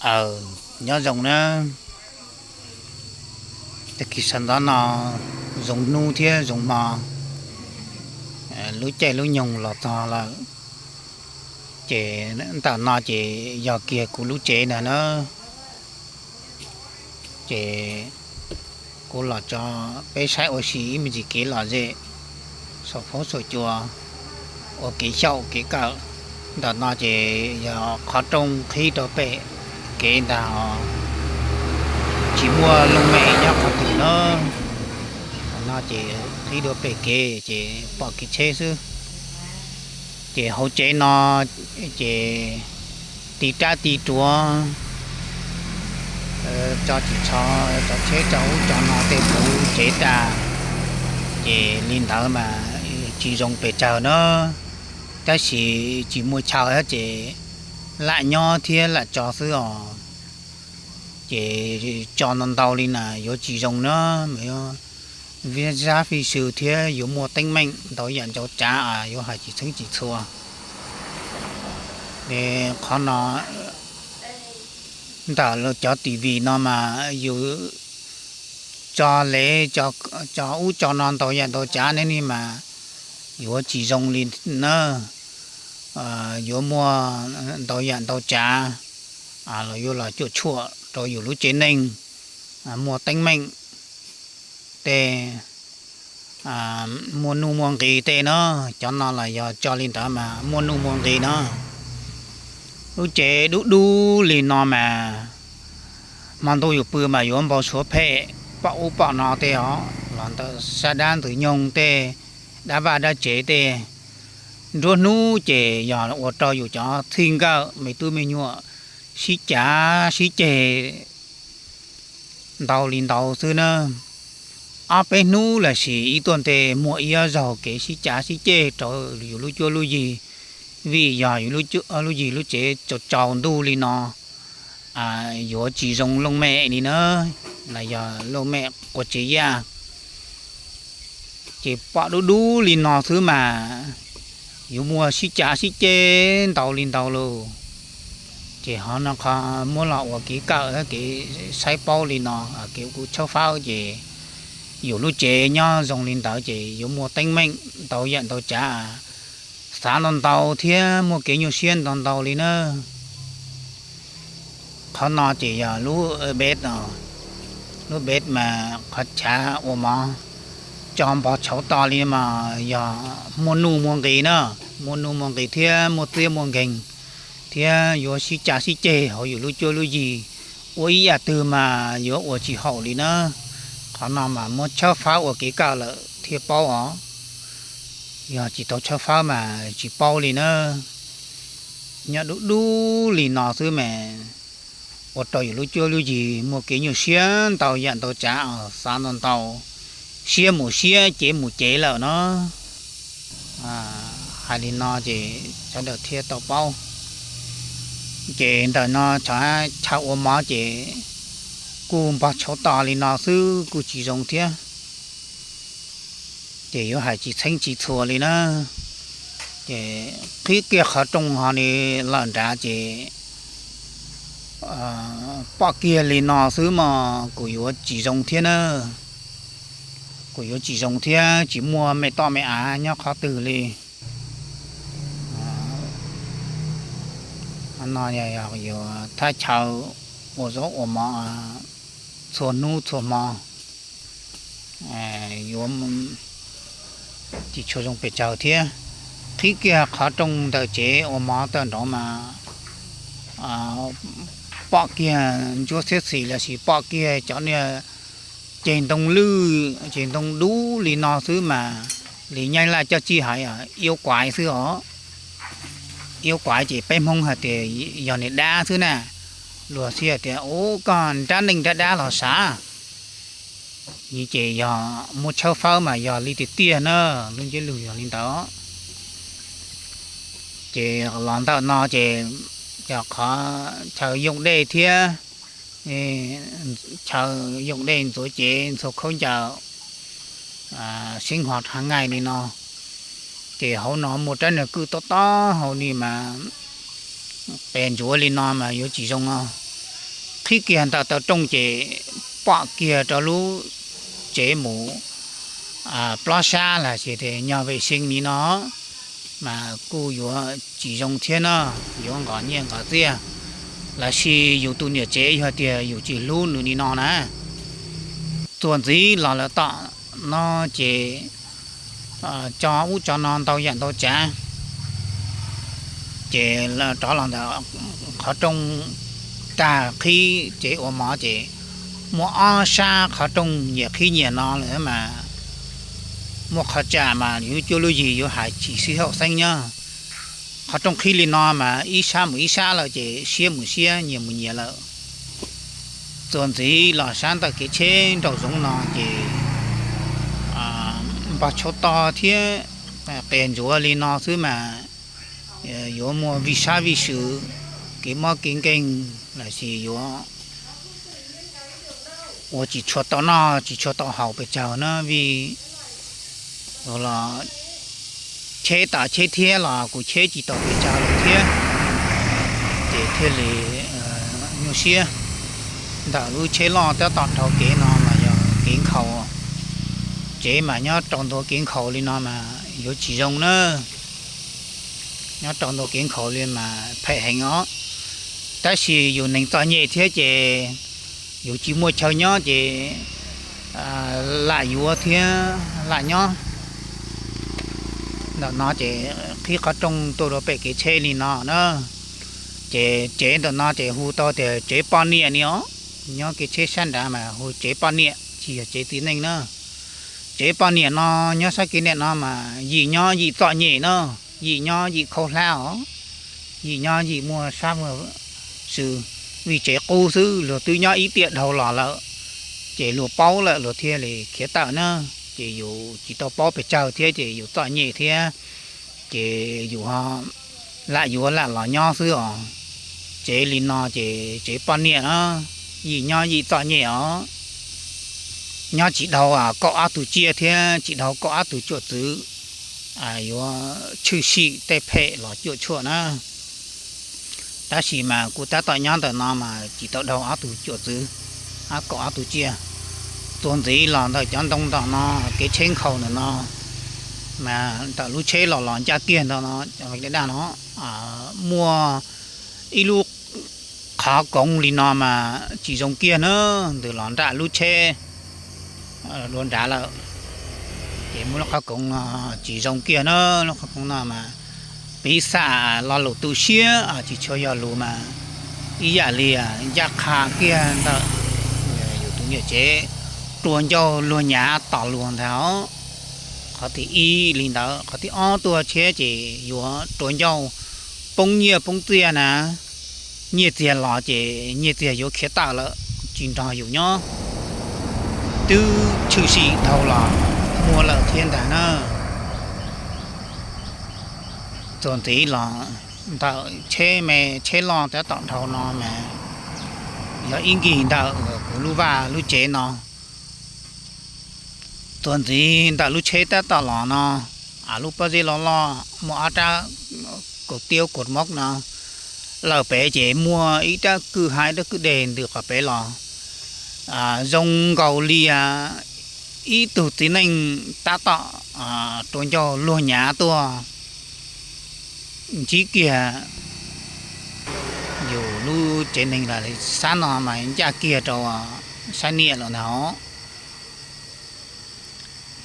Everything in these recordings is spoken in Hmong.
Aws, nyob zoo na. Tag kis sawv ntxov no zoo hnub thiab zoo hmo, lub caij lub nyoog los txog lawm. Ces ntawm no ces yog kiag kuv lub tsev ntag na. Ces kuv los tso peb saib ua si ib me ntsis kev lom zem saum huab saum cua, ua kev xyaum kev kawm. Ntawm no ces yog qhov rooj qhib rau pem kev ntag os, tsis muaj looj mem nyob qhov twg na. Qhov no ces qhib dua pem kev ces pom kev tsheb xwb. Ces hauv tsev no ces ti rab ti ruav, tso tsis txhob tso tsheb tso ub tso no tej puv tsev tas, ces li ntawd mas tsis zoo pes tsawg na. Tab sis tsis muaj chaw ces lam nyob thiab lam tso xwb os. Ces tso ntau ntau li na yuav tsis zoo na, mas yuav vij zab fij sw thiab yuav muaj teeb meem ntau yam ntau tsav, yuav hais tsis txheeb tsis txhua. Qhov no ntawm cov T V no mas yus tso lev tso ub tso no ntau yam ntau tsav ne ni mas yuav tsis zoo li na. Yuav muaj ntau yam ntau tsav los yuav los cuam tshuam rau yus lub tsev neeg, muaj teeb meem tej, muaj nuj muaj nqis tej no. Cov no los yog tso li ntawd mas muaj nuj muaj nqis no. Lub tsev dub dub li no mas hmo ntuj yus pw mas yuav npau suav phem pom ub pom no tej os, los ntawm sab dab ntxwg nyoog tej, dab vaj dab tsev tej. Nruab hnub ces yog ua rau yus cov txij nkawm me tub me nyuam sib cav sib ceg ntau li ntau xwb na. Ob peb hnub los sis ib tuaj nte muaj ib ob zaug kev sib cav sib ceg rau yus lub cuab lub yig, vim yog yus lub yig lub tsev tsaus tsaus ntuj li no, yuav tsis zoo looj mem li na, los yog looj mem quas tsev yaj. Ces pom dub dub li no xwb mas yuav muaj sib cav sib ceg ntau li ntau lauj. Ces ho no qhov muab los ua kev kawm kev saib paub li no, kev kuv tshawb fawb ces yus lub tsev nyob zoo li ntawd ces yuav muaj teeb meem ntau yam ntau tsav, xav ntau ntau thiab muaj kev nyuaj siab ntau ntau li na. Qhov no ces yog lub bed, lub bed mas qhov chav ua mov, tso npog tshauv to li mas yog muaj nuj muaj nqis na, muaj nuj muaj nqis thiab muaj txiab muaj nkeeg, thiab yuav sib cav sib ceg hauv yus lub cuab lub yig, ua ib yam twg mas yuav ua tsis haum li na. Qhov no mas muab tshawb fawb ua kev kawm lawm thiaj paub os. Yog tsis tau tshawb fawb mas tsis paub li na. Nyob dub dub li no xwb mas ua rau yus lub cuab lub yig muaj kev nyuaj siab ntau yam ntau tsav, xav ntau ntau, siab mus siab cev mus cev lawm no. Hais li no ces sawv daws thiaj tau paub. Ces ntawm no chaw ua mov ces kuj npog tshauv to li no xwb kuj tsis zoo thiab. Ces yuav hais tsis txheeb tsis txhua li na. Ces qhib kiag qhov rooj ho ni lawm nrad ces pom kiag li no xwb mas kuj yuav tsis zoo thiab na. Kuj yuav tsis zoo thiab, tsis muaj me toj me av nyob qhov twg li. No yog yuav thaj chaw ua zaub ua mov txhua hnub txhua hmo, yuav tsis tshua zoo pes tsawg thiab. Qhib kiag qhov rooj ntawm tsev ua mov tawm nraud mas pom kiag ntsuab xiab xis los sis pom kiag cov niag ceg ntoo lwj ceg ntoo dub li no xwb mas li nyaij laj coj txij hais iau kuaiv xwb os. Iau kuaiv ces peb Hmoob hais tias yog niag dab xwb na. Luag thiaj tias ub koj nrab neej nrab dab los sav. Ces yog muab tshawb fawb mas yog li tiag tiag na, lub ntsiab lus yog li ntawd. Ces los ntawm no ces yog qhov chaw yooj dej thiab, chaw yooj dej ntxuav cev ntxhua khaub ncaws, seeb hov hav ngaij li no. Ces hauv no muaj rab niag kwj tob tob hauv ni mas pes ntsuav li no mas yuav tsis zoo os. Tib kiag ntawm taw rooj ces pom kiag rau lub tsev mus plob sab los sis nyog vem seej li no, mas kuj yuav tsis zoo thiab no, yuav nqos nyiaj nqos txiaj, los sis yus tus niam tsev yog tias yus tsis hlub nws li no na. Txuas ntxiv los lawm tom no ces tso ub tso no ntau yam ntau tsav, ces rov los ntawm qhov rooj tag qhib tsev ua mov ces muaj ob sab qhov rooj nyias qhib nyias no lawm mas muaj qhov tsam mas yus cuaj lub yig yuav hais tsis sib haum xeeb nyob. Qhov rooj qhib li no mas ib sab mus ib sab lawm ces siab mus siab nyias mus nyias lawm. Txuas ntxiv los sab ntawm kev tsheb nraum zoov no ces npog tsho to thiab qias ntsuav li no xwb mas yuav muaj vij sab vij sw, kev mob kev nkeeg los sis yuav ua tsis tshua tau noj tsis tshua tau haus pes tsawg na vim los cheb tom cheb thiab los kuv cheb tsis tau pes tsawg lawm thiab, ces thiaj li nyuaj siab. Ntawm lub tsheb loj tab tom dhau kev no los yog kev nkhaus, tsev mas nyob rau ntua kev nkhaus li no mas yuav tsis zoo na. Nyob rau ntua kev nkhaus li mas phem heev os. Tab sis yus neeg txom nyem thiab ces yus tsis muaj chaw nyob ces lam yuav thiab lam nyob. Ntawm no ces qhib qhov rooj tuaj rau pem kev tsheb li no na. Ces tsev ntawm no ces hu tau tias tsev poj niam ni os. Nyob kev tsheb sab nrad mas hu tsev poj niam tsis yog tsev txiv neej na. Tsev poj niam no nyob sab kev niam no mas yim nyob yim txom nyem na, yim nyob yim khaub hlab os, yim nyob yim muaj sab muaj sw, vim tsev qub xwb luag twb nyob ib tiam dhau los lawm, ces luag paub lawm luag thiaj li khiav tawm na. Ces yus tsis tau paub pes tsawg thiab ces yus txom nyem thiab, ces yus ho lam yuav lam los nyob xwb os. Tsev li no ces tsev poj niam na, yim nyob yim txom nyem os. Nyob tsis dhau kaum ob tug tsiaj thiab tsis dhau kaum ob tug cuam txwv, yuav tshwm sim tej phem los cuam tshuam na. Tab sis mas kuv tab tom nyob ntawm no mas tsis tau dhau ob tug cuam txwv, kaum ob tug tsiaj. Txuas ntxiv los ntawm cov ntoo ntawm no, kev tsheb nkhaus ntawm no, mas ntawm lub tsheb los los ncaj kiag ntawm no, daj no, muaj ib lub qhov koov li no mas tsis zoo kiag na, ntws los nram lub tsheb dua nrad lawm. Ces muaj lub qhov koov no tsis zoo kiag na, lub qhov koov no mas piv xam lo lus tu siab tsis tshua yog lus mas ib yam li ncaj qha kiag ntawm yus tus niam tsev rua ncauj luag nyav tos luag ntag. Qhov thib ib li ntawd, qhov thib ob tuaj tsheb ces yuav rua ncauj poob nyiaj poob txiaj na, nyiaj txiag los ces nyiaj txiag yuav khiav tawm lawm, tsis nrog yus nyob, twb tshwm sim dhau los muaj lawm thiab ntag na. Txuas ntxiv los ntawm tsheb me tsheb loj tab tom dhau no mas yog ib nkig ntawm kuv lub vaj lub tsev no. Txuas ntxiv ntawm lub tsheb tab tom los no, lub pob zeb loj loj muaj ob rab kaum tiab kaum mov no, lawm pem ces muaj ib rab kwj ha ib rab kwj deg ntws qhov pem los, zoo nkaus li ib tug txiv neej tab tom rua ncauj luag nyav tuaj ntsib kiag yus lub tsev neeg lawm. Sab no mas ncaj kiag rau sab niam lawm ntag.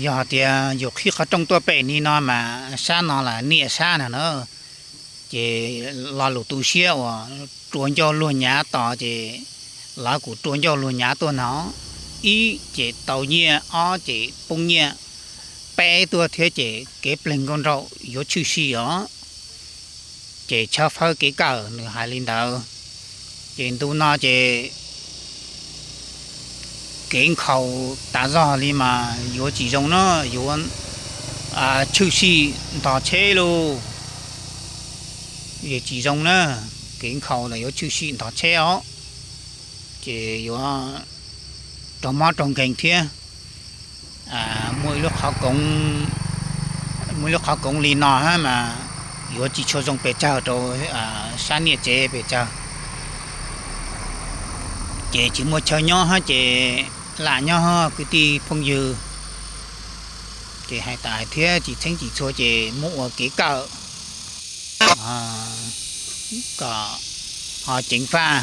Yog hais tias yus qhib qhov rooj tuaj pem ni no mas sab no los niam sab na na, ces lo lus tu siab uas rua ncauj luag nyav tos ces lawv kuj rua ncauj luag nyav tuaj no, ib ces tau nyiaj, ob ces poob nyiaj, peb tuaj thiab ces kev pleg nkauj nraug yuav tshwm sim os. Ces tshawb fawb kev kawm nws hais li ntawd. Ces ntu no ces kev nkhaus tas zog li mas yuav tsis zoo na, yuav tshwm sim ntog tsheb lauj. Yeej tsis zoo na, kev nkhaus los yuav tshwm sim ntog tsheb os, ces yuav raug mob raug nkeeg thiab. Muaj ib lub qhov koov, muaj ib lub qhov koov li no mas yuav tsis tshua zoo pes tsawg rau sab niam tsev pes tsawg. Ces tsis muaj chaw nyob hab ces lam nyob kwv tij phooj ywg, ces hais tas hais thiab tsis txheeb tsis txhua ces muab ua kev kawm kom ho ceev faj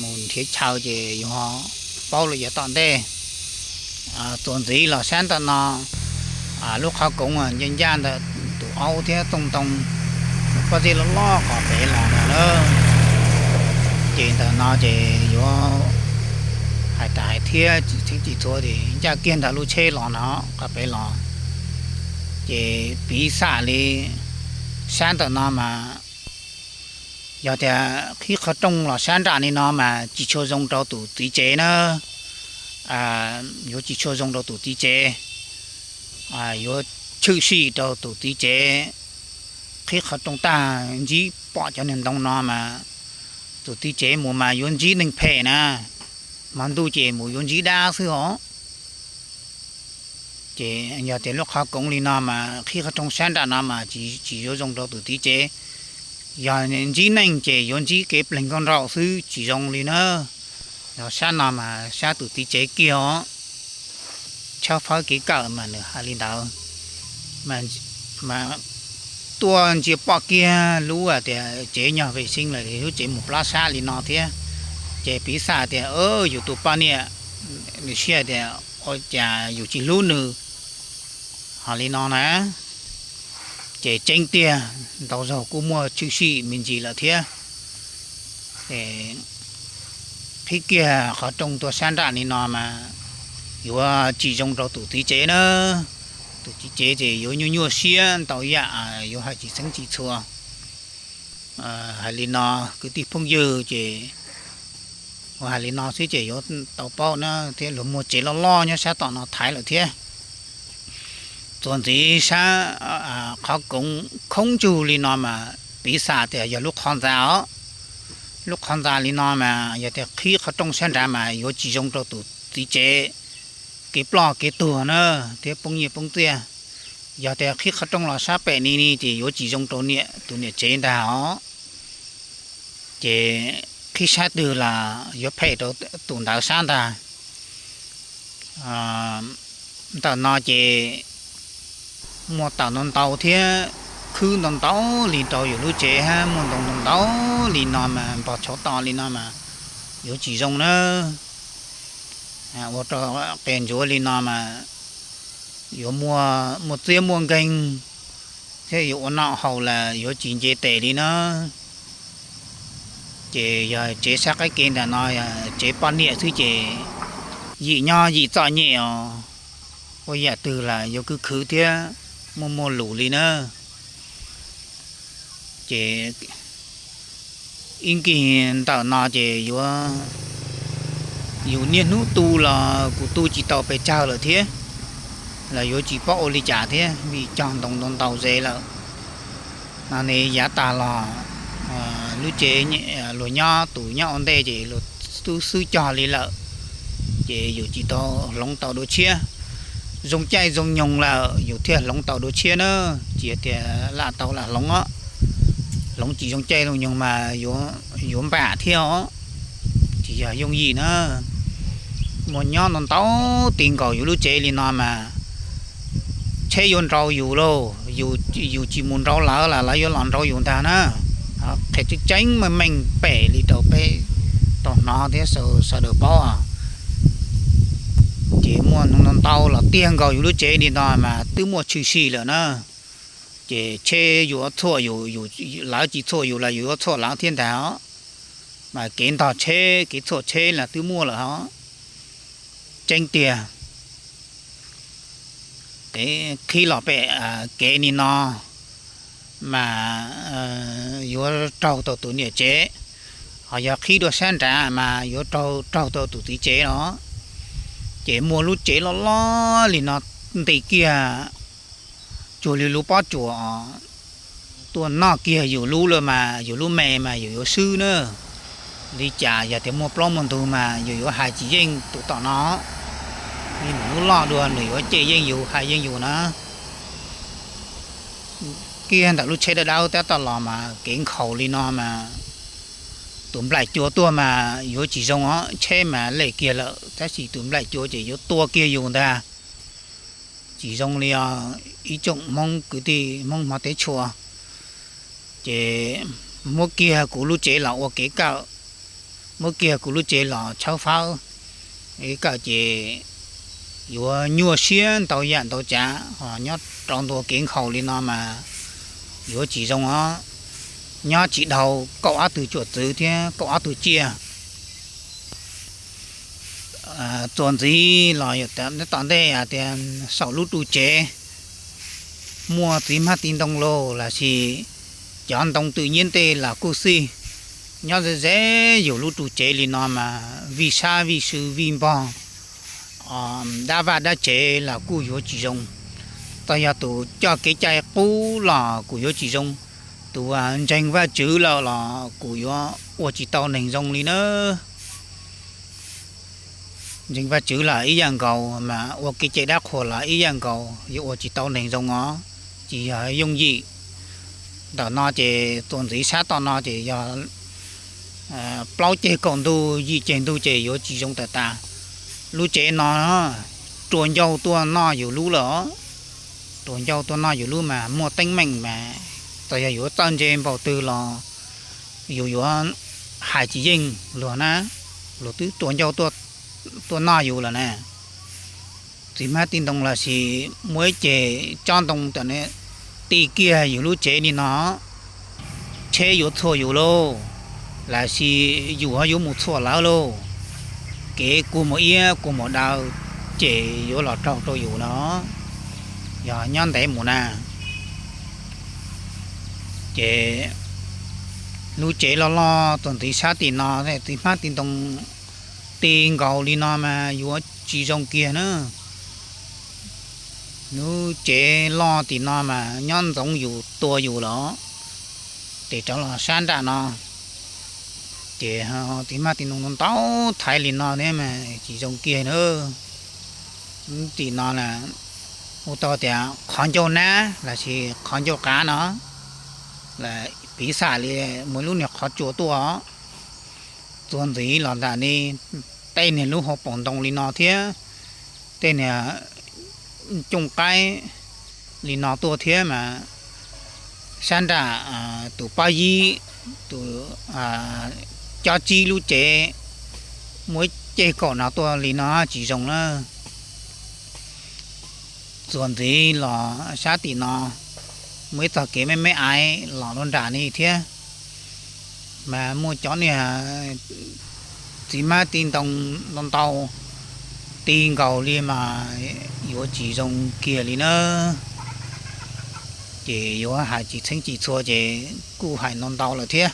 mus nrhiav chaw ces yus ho paub lawm yav tom ntej. Txuas ntxiv los sab ntawm no, lub qhov koov ncaj ncaj ntawm tus aub thiab txooj ntoo, pob zeb loj loj qhov pem los no na. Ces ntawm no ces yuav hais tas hais thiab tsis txheeb tsis txhua ces ncaj kiag ntawm lub tsheb los no qhov pem los. Ces piv xam li sab ntawm no mas yog tias qhib qhov rooj los sab nram li no mas tsis tshua zoo rau tus txiv tsev na. Yuav tsis tshua zoo rau tus txiv tsev, yuav tshwm sim rau tus txiv tsev. Qhib qhov rooj tag ntsib pom cov niag ntoo no mas tus txiv tsev mus mas yuav ntsib neeg phem na, hmo ntuj ces mus yuav ntsib dab xwb os. Ces yog tias lub qhov koov li no mas qhib qhov rooj sab nram no mas tsis yuav zoo rau tus txiv tsev. Yog ntsib neeg ces yuav ntsib kev pleeg nkauj nraug xwb tsis zoo li na. Yog sab no mas sab tus txiv tsev kiag os. Tshawb fawb kev kawm mas nws hais li ntawd. Mas tuaj ntsia pom kiag lub tias tsev nyog vem xeeb lawm lub tsev mus plab sab li no thiab. Ces piv xam tias yus tus poj niam, nws siab tias ua cas yus tsis hlub nws ho li no na. Ces tseeb tiag, ntau zaug kuj muaj tshwm sim me ntsis lawm thiab. Qhib kiag qhov rooj tuaj sab nram li no mas yuav tsis zoo rau tus txiv tsev na. Tus txiv tsev ces yuav nyuaj nyuaj siab ntau yam, yuav hais tsis txheeb tsis txhua. Hais li no kwv tij phooj ywg ces ua hais li no xwb ces yuav tau paub na thiab. Luag muag tsev loj loj nyob sab tom no thaiv lawm thiab. Txuas ntxiv sab qhov koov khoob ntsug li no mas piv xam tias yog lub qhov ntxa os. Lub qhov ntxa li no mas yog tias qhib qhov rooj sab nrad mas yuav tsis zoo rau tus txiv tsev kev ploj kev tuag na thiab poob nyiaj poob txiaj. Yog tias qhib qhov rooj los sab pem ni ni ces yuav tsis zoo rau niam tus niam tsev ntag os. Ces qhib sab twg los yuav phem rau tus ntawd sab ntag. Ntawm no ces muaj tawm ntau ntau thiab khwb ntau ntau li rau yus lub tsev hab muaj ntoo ntau ntau li no mas npog tshauv to li no mas yuav tsis zoo na. Ua rau qia ntsuav li no mas yuav muaj txiab muaj nkeeg thiab yuav ua noj haus las yuav tsis nce tes li na. Ces yog tsev sab qaib kev ntawm no yog tsev poj niam xwb ces yim nyob yim txom nyem os. Ua yam twg las yuav khwv khwv thiab muaj muaj lus li na. Ces ib nkig ntawm no ces yuav, yus niaj hnub tu los kuv tu tsis tau pes tsawg lawm thiab, los yuav tsis paub ua li cas thiab vim cog ntoo ntau ntau ze lawm. No ne yav tas los lub tsev luag nyob tus nyob ua ntej ces luag twb xwb cog li lawm, ces yus tsis tau hloov tau dua tshiab. Zoo caij zoo nyoog lawm yus thiaj hloov tau dua tshiab na, tsis tias lam tau lam hloov os. Hloov tsis zoo caij zoo nyoog mas yuav npam thiab os, tsis yog yooj yim na. Muaj nyob ntau ntau ti nkaus yus lub tsev li no mas tsheb yuav nrau yus lauj, yus tsis mus nrau lawv las lawv yuav los nrau yus ntag na. Qhia tseeb tseeb meej meej pem li rau peb tau hnov thiab sawv daws paub. Ces muaj ntau ntau los tiag nkaus yus lub tsev li no mas twb muaj tshwm sim lawm na. Ces tsheb yuav txhuam yus, lawv tsis txhuam yus los yus yuav txhuam lawv thiab ntag os. Mas kev ntog tsheb kev txhuam tsheb los twb muaj lawm os. Tseeb tiag, qhib los pem kev ni no mas yuav raug tau tus niam tsev, ho yog qhib dua sab nrad mas yuav raug tau tus txiv tsev los. Ces muaj lub tsev loj loj li no nti kiag, cuag li lub pob tsuas tuaj noj kiag yus lub lawm mas yus lub me mas yus yuav swb na. Li cas yog tias muaj plaub muaj ntug mas yus yuav hais tsis yeej tus tom no. Li nws lub loj dua nws yuav cem yeej yus hais yeej yus na. Kiag ntawm lub tsheb dawb dawb tab tom los mas kev nkhaus li no mas tus nplaim cua tuaj mas yuav tsis zoo os, tsheb mas lej kiag lawm tab sis tus nplaim cua ces yuav tua kiag yus ntag. Tsis zoo li os ib tsoom Hmoob kwv tij Hmoob hmov teb tshua, ces muab kiag kuv lub tsev los ua kev kawm, muab kiag kuv lub tsev los tshawb fawb, kev kawm ces yuav nyuaj siab ntau yam ntau tsav os. Nyob rau ntua kev nkhaus li no mas yuav tsis zoo os. Nyob tsis dhau kaum ob tug tsuam txwv thiab kaum ob tug tsiaj. Txuas ntxiv los tom ntej hais tias saum lub ru tsev muaj txiv hmab txiv ntoo lauj, los sis cov ntoo twm nyiab ntej los kuj xij. Nyob ze ze yus lub ru tsev li no mas vij sab vij sw vij npog, dab vaj dab tsev los kuj yuav tsis zoo. Txawm yog tus coj kev cai qub los kuj yuav tsis zoo, tus ntseeg Vajtswv lawm los kuj yuav ua tsis tau neeg zoo li na. Ntseeg Vajtswv los ib yam nkaus, mas ua kev cai dab qhuas los ib yam nkaus, yuav ua tsis tau neeg zoo os, tsis yog yooj yim. Ntawm no ces txuas ntxiv sab tom no ces yog plaub ceg kaum ntuj yim ceg ntuj ces yuav tsis zoo tawm tas. Lub tsev no rua ncauj tuaj noj yus lub lawm, rua ncauj tuaj noj yus lub mas muaj teeb meem mas txawm yog yuav txawj ntse npaum twg los yus yuav hais tsis yeej luag na, luag twb rua ncauj tuaj noj yus lawm na. Txiv hmab txiv ntoo los sis muaj ib ceg tsob ntoo tam ti kiag yus lub tsev li no, tsheb yuav txhuam yus lauj, los sis yus ho yuav mus txhuam lawv lauj. Kev kua muag iab kua muag daw ces yuav los raug rau yus no, yog nyob ntev mus na. Ces lub tsev loj loj txuas ntxiv sab tim no, txiv hmab txiv ntoo ti nkaus li no mas yuav tsis zoo kiag na. Lub tsev loj tim no mas nyob ntxoov yus tua yus los, ces rov los sab nram no, ces txiv hmab txiv ntoo ntau thaiv li no thiab mas tsis zoo kiag na. Tim no hu tau tias qhov ncauj nab los sis qhov ncauj qav no, piv xam li muaj lub niag qhov tsua tuaj. Txuas ntxiv los ntawm ni tej niag lub hauv paus ntoo li no thiab, tej niag cooj qaib li no tuaj thiab mas sab nram tus pob yib, tus cob tsib lub tsev muaj ib ceg kaum no tuaj li no tsis zoo na. Txuas ntxiv los sab tim no muaj ib txoj kev me me aiv los rau nram ni thiab, mas muaj cov niag txiv hmab txiv ntoo ntau ntau ti nkaus li mas yuav tsis zoo kiag li na. Ces yuav hais tsis txheeb tsis txhua ces kuj hais ntau ntau lawm thiab.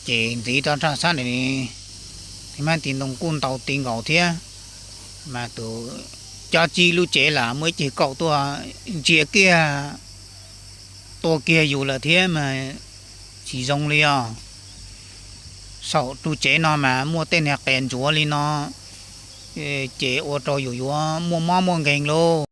Ces ntxiv rov rau sab nram ni, txiv hmab txiv ntoo kuj ntau ti nkaus thiab, mas tus cob tsib lub tsev los muaj ib ceg kaum tuaj ntsia kiag, tua kiag yus lawm thiab mas tsis zoo li os. Saum ru tsev no mas muaj tej niag qias ntsuav li no, ces ua rau yus yuav muaj mob muaj nkeeg lauj.